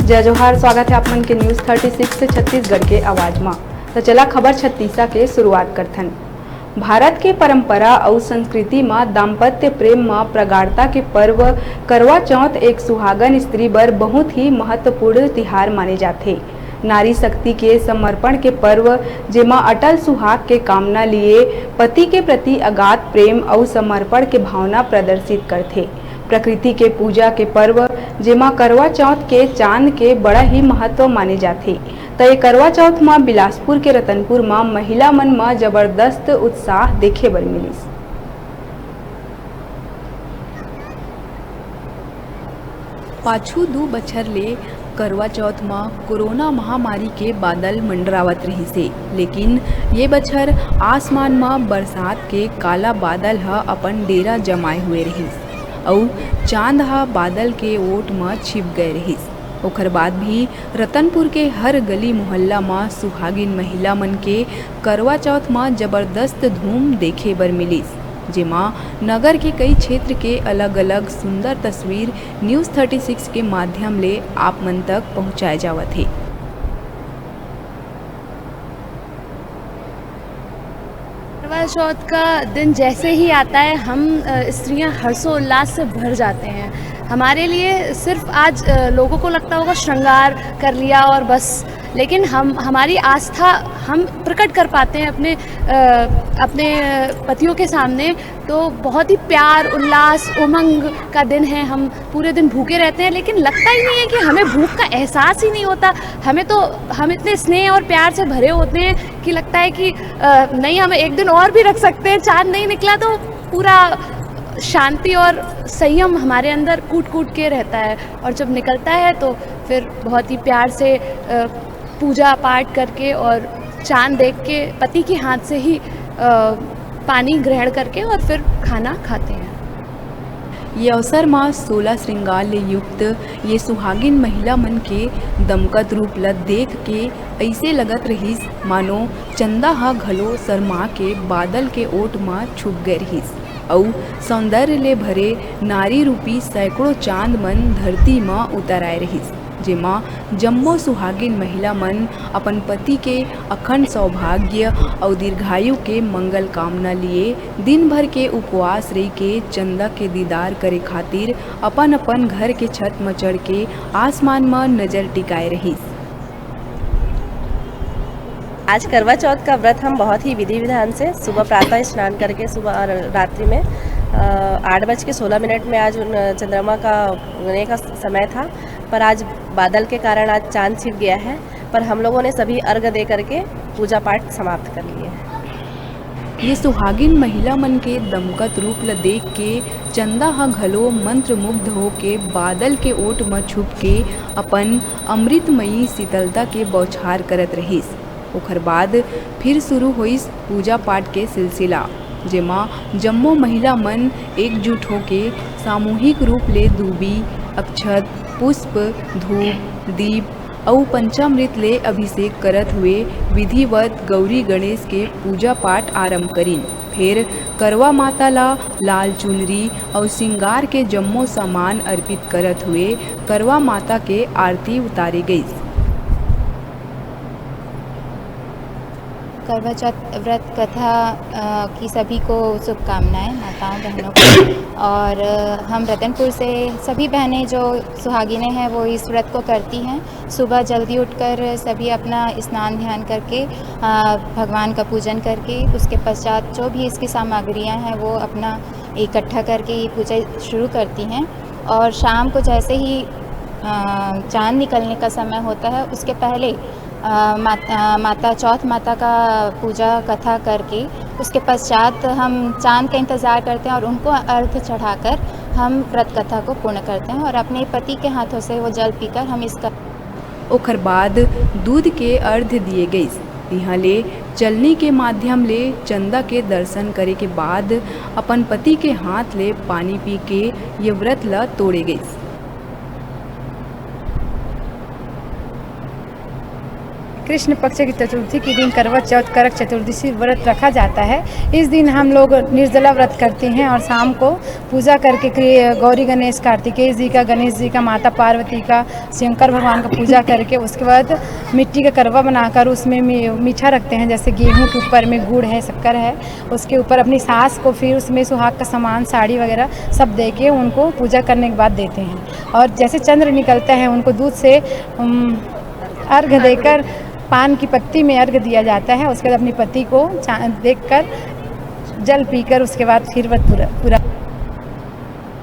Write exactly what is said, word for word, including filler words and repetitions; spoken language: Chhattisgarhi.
जय जोहार, स्वागत है आप मन के News Thirty Six छत्तीसगढ़ के आवाज मा। त चला खबर छत्तीसा के शुरुआत करथन। भारत के परंपरा अउ संस्कृति म दाम्पत्य प्रेम म प्रगाढ़ता के पर्व करवा चौथ एक सुहागन स्त्री बर बहुत ही महत्वपूर्ण तिहार माने जाथे। नारी शक्ति के समर्पण के पर्व, जेमा अटल सुहाग के कामना लिए पति के प्रति अगाध प्रेम अउ समर्पण के भावना प्रदर्शित करथे। प्रकृति के पूजा के पर्व, जेमा करवा चौथ के चांद के बड़ा ही महत्व माने जाथे। त ये करवा चौथ म बिलासपुर के रतनपुर म महिला मन म जबरदस्त उत्साह देखे बर मिलिस। पाछू दू बछर ले करवा चौथ म कोरोना महामारी के बादल मंडरावत रहिस हे, लेकिन ये बछर आसमान म बरसात के काला बादल ह अपन डेरा जमाए हुए रहिस अउ चांद ह बादल के ओट म छिप गए रहिस। ओखर बाद भी रतनपुर के हर गली मोहल्ला म सुहागिन महिला मन के करवा चौथ म जबरदस्त धूम देखे बर मिलिस, जेमा नगर के कई क्षेत्र के अलग-अलग सुंदर तस्वीर News Thirty Six के माध्यम ले आप मन तक पहुंचाए जावत हे। करवा चौथ का दिन जैसे ही आता है, हम, अ, स्त्रियां हर्षोल्लास से भर जाते हैं। हमारे लिए सिर्फ आज, अ, लोगों को लगता होगा श्रृंगार कर लिया और बस, लेकिन हम, हमारी आस्था हम प्रकट कर पाते हैं अपने, अ, अपने पतियों के सामने। तो बहुत ही प्यार, उल्लास, उमंग का दिन है। हम पूरे दिन भूखे रहते हैं, लेकिन लगता ही नहीं है कि हमें भूख का एहसास ही नहीं होता। हमें तो, हम इतने स्नेह और प्यार से भरे होते हैं कि लगता है कि, अ, नहीं, हम एक दिन और भी रख सकते हैं, चांद नहीं निकला तो पूरा शांति और संयम हमारे अंदर कूट कूट के रहता है, और जब निकलता है तो फिर बहुत ही प्यार से, अ, पूजा पाठ करके और चांद देख के पति के हाथ से ही, अ, पानी ग्रहण करके और फिर खाना खाते हैं। ये अवसर म सोलह श्रृंगार ले युक्त ये सुहागिन महिला मन के दमकत रूप ल देख के अइसे लगत रहिस, मानो चंदा ह घलो शर्मा के बादल के ओट म छुप गए रहिस अउ सौंदर्य ले भरे नारी रूपी सैकड़ों चांद मन धरती म उतर आए रहिस, जेमा जम्मो सुहागिन महिला मन अपन पति के अखंड सौभाग्य अउ दीर्घायु के मंगल कामना लिए दिन भर के उपवास रहि के चंदा के दीदार करे खातिर अपन-अपन घर के छत म चढ़ के आसमान म नजर टिकाए रहिस। आज करवा चौथ का व्रत हम बहुत ही विधि विधान से सुबह प्रातः स्नान करके सुबह और रात्रि में, अ, आठ बज के सोलह मिनट में आज उन चंद्रमा का उगने का समय था, पर आज बादल के कारण आज चांद छिप गया है, पर हम लोगों ने सभी अर्घ दे करके पूजा पाठ समाप्त कर लिए हैं। ये सुहागिन महिला मन के दमकत रूप ल देख के चंदा ह घलो मंत्रमुग्ध होके बादल के ओट म छुप के अपन अमृतमयी शीतलता के बौछार करत रहिस। ओखर बाद फिर शुरू होइस पूजा पाठ के सिलसिला, जेमा जम्मो महिला मन एकजुट होके सामूहिक रूप ले दूबी, अक्षत, पुष्प, धूप, दीप अउ पंचामृत ले अभिषेक करत हुए विधिवत गौरी गणेश के पूजा पाठ आरंभ करिन। फेर करवा माता ला लाल चुनरी अउ सिंगार के जम्मो सामान अर्पित करत हुए करवा माता के आरती उतारे गईस। करवा चौथ व्रत कथा, अ, की सभी को शुभकामनाएं माताओं बहनों को। और, अ, हम रतनपुर से सभी बहनें जो सुहागिनें हैं, वो इस व्रत को करती हैं। सुबह जल्दी उठकर सभी अपना स्नान ध्यान करके, अ, भगवान का पूजन करके, उसके पश्चात जो भी इसकी सामग्रियां हैं, वो अपना इकट्ठा करके ये पूजा शुरू करती हैं। और शाम को जैसे ही, अ, चांद निकलने का समय होता है, उसके पहले, अ, मात-, अ, माता, चौथ माता का पूजा कथा करके, उसके पश्चात हम चांद का इंतज़ार करते हैं और उनको अर्घ चढ़ाकर हम व्रत कथा को पूर्ण करते हैं और अपने पति के हाथों से वो जल पीकर हम इसका ओखर बाद दूध के अर्घ दिए गईस। इहां ले चलनी के माध्यम ले चंदा के दर्शन करे के बाद अपन पति के हाथ ले पानी पी के ये व्रत ल तोड़े गईस। कृष्ण पक्ष की चतुर्थी के दिन करवा चौथ करक चतुर्दशी व्रत रखा जाता है। इस दिन हम लोग निर्जला व्रत करते हैं और शाम को पूजा करके क्रि-, गौरी गणेश कार्तिकेय जी का, गणेश जी का, माता पार्वती का, शंकर भगवान का पूजा करके उसके बाद मिट्टी का करवा बनाकर उसमें मी-, मीठा रखते हैं, जैसे गेहूं के ऊपर में गुड़ है, शक्कर है, उसके ऊपर अपनी सास को फिर उसमें सुहाग का सामान, साड़ी वगैरह सब दे के उनको पूजा करने के बाद देते हैं। और जैसे चंद्र निकलता है उनको दूध से, उम, अर्घ देकर पान की पत्ती में अर्घ दिया जाता है। उसके बाद अपने पति को चा-, देखकर जल पीकर उसके बाद फिर व्रत पूरा, पूरा